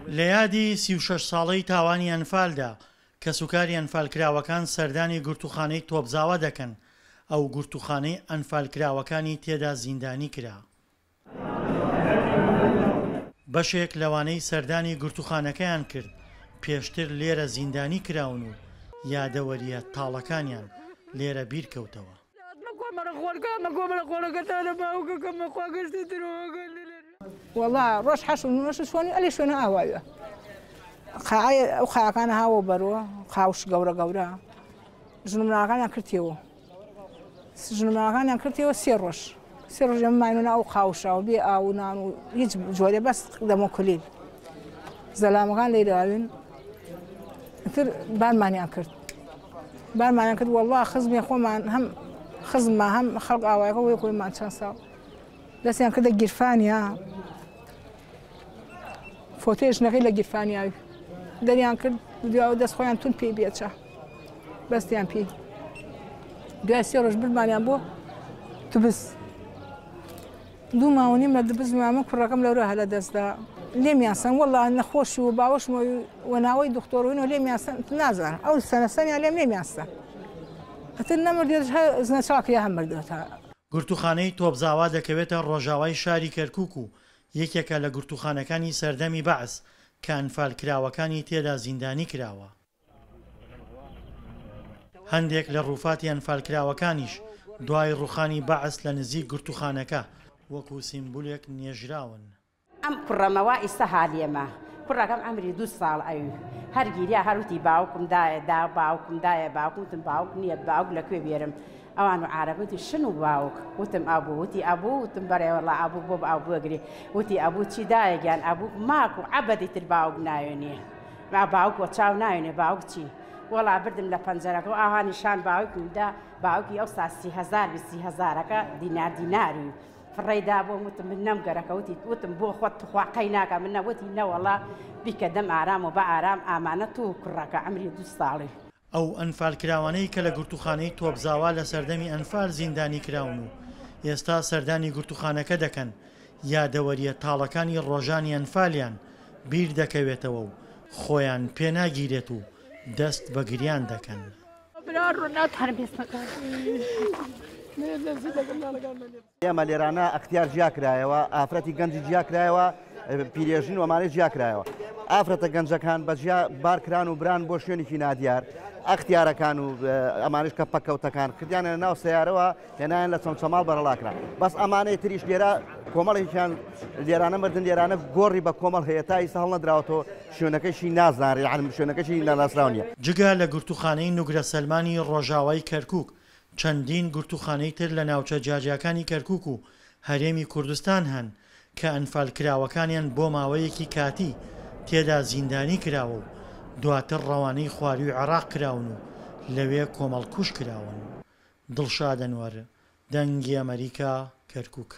لە یادی 36 ساڵەی تاوانی ئەنفالدا، کەسوکاری ئەنفالکراوەکان سەردانی گرتووخانەی تۆپزاوا دەکەن، ئەو گرتووخانەی ئەنفالکراوەکانی تێدا زیندانی کرا. بەشێک لەوانەی سەردانی گرتووخانەکەیان کرد، پێشتر لێرە زیندانی کراون و یادەوەرییە تاڵەکانیان لێرە بیرکەوتەوە. وەڵا ڕۆژ حەش و نۆش شوێنی ئەلی شوێنە ئاوایە قاعە ئەو قاعەکانە هاوە بەرۆ قاوش گەورە گەورە ژن و مناڵەکانیان کردیەوە ژن و مناڵەکانیان کردیەوە سێ ڕۆژ سێ ڕۆژ ئێمە ماینەوە ئەو قاوشەوە بێ ئاو و نان و هیچ جۆرێ بەس دەمە کلیل زەلامەکان لێراوین تر بارمانیان کرد بارمانیان کرد وەڵا خزمی خۆمان هەم خزمما هەم خەڵک ئاوایەکە وەی خۆیمان چەند ساڵ دەستیان کردە گیرفانیا فۆتۆی ژنەکەی لە گیرفانیاوی دەریان کرد دواوە دەست خۆیان تون پێی بێچە بەستیان پێی دوای سێ ڕۆژ بردمانیان بۆ تبس دوو ماوە نیم لە دبس مامە کوڕەکەم لەورە هەلە دەستدا لێمیان سەن وەڵا نەخۆش و باوەشم و ناوەی دکتۆرۆینەوە لێمیان سەن نازانم ئەو سەنە سەنیان لێم لێمیان سەن ئەتر نەمردێت زنە چاکە هەم مردێتە. گرتووخانەی تۆپزاوا دەکەوێتە ڕۆژاوای شاری کەرکووک و یەکێکە لە گرتووخانەکانی سەردەمی بەعس کە ئەنفالکراوەکانی تێدا زیندانی کراوە. هەندێک لە ڕووفاتی ئەنفالکراوەکانیش دوای ڕووخانی بەعس لە نزیک گرتووخانەکە وەکو سیمبولێک نێژراون. ئەم کوڕەمە وا ئیستا هالیەمە کوڕەکەم عەمری دوو ساڵ ئەوی هەر گیریا هەر وتی باوکم دایە دا باوکم دایە باوکم وتم باوک نییە باوک لە کوێ بێرم ئەوان و عارەب وتی شن و باوک وتم ئەبوو وتی ئەبوو وتم بەرێ وەڵا ئەبوو بۆ ئەو بگری وتی ئەبوو چی دایە گیان ئەبوو ماک و عەبەدی تر باوک ناوێنێ ما باوک وە چاو ناوێنێ باوک چی وەڵا بردم لە پەنجەرەکە و ئاها نیشان باوکم دا باوکی ئەو سا 30 هەزار بی سی هەزارەکە دینار دیناری فڕێی دابووم وتم من نەمگەرەکە وتی وتم بۆ خۆت توخوا قەی ناکا من وتی نەوەڵا بیکە دەم ئارام و بە ئارام ئامانە تو کوڕەکە عەمری دوو ساڵی. ئەو ئەنفالکراوانەی کە لە گرتووخانەی تۆپزاوا لە سەردەمی ئەنفال زیندانی کراون و ئێستا سەردانی گرتووخانەکە دەکەن، یادەوەرییە تاڵەکانی ڕۆژانی ئەنفالیان بیر دەکەوێتەوە و خۆیان پێ ناگیرێت و دەست بە گریان دەکەن. ئێمە لێرانە ئەختیار جیا کرایەوە، ئافرەتی گەنجی جیا کرایەوە، پیرێژن و ئەمانەی جیا کرایەوە. ئافرەتە گەنجەکان بە جیا بار کران و بران بۆ شوێنێکی نادیار، ئەختیارەکان و ئەمانەش کە پەککەوتەکان کردیانە لە ناو سەیارەوە هێنایان لە چەمچەماڵ بەرەڵا کران. بەس ئەمانەی تریش لێرە کۆمەڵێکیان لێرانە مردن، لێرانە گۆڕی بە کۆمەڵ هەیە تا ئیستا هەڵنەدراوەتەوە، شوێنەکەشی نازانرێ، یانی شوێنەکەشی نەناسراو نییە. جگە لە گرتووخانەی نوگرە سەلمانی ڕۆژاوای کەرکووک، چەندین گرتووخانەی تر لە ناوچە جیاجیاکانی کەرکووک و هەرێمی کوردستان هەن کە ئەنفالکراوەکانیان بۆ ماوەیەکی کاتی تێدا زیندانی کراوە و دواتر ڕەوانەی خوارووی عێراق کراون و لەوێ کۆمەڵکوژ کراون. دڵشاد ئەنوەر، دەنگی ئەمەریکا، کەرکووک.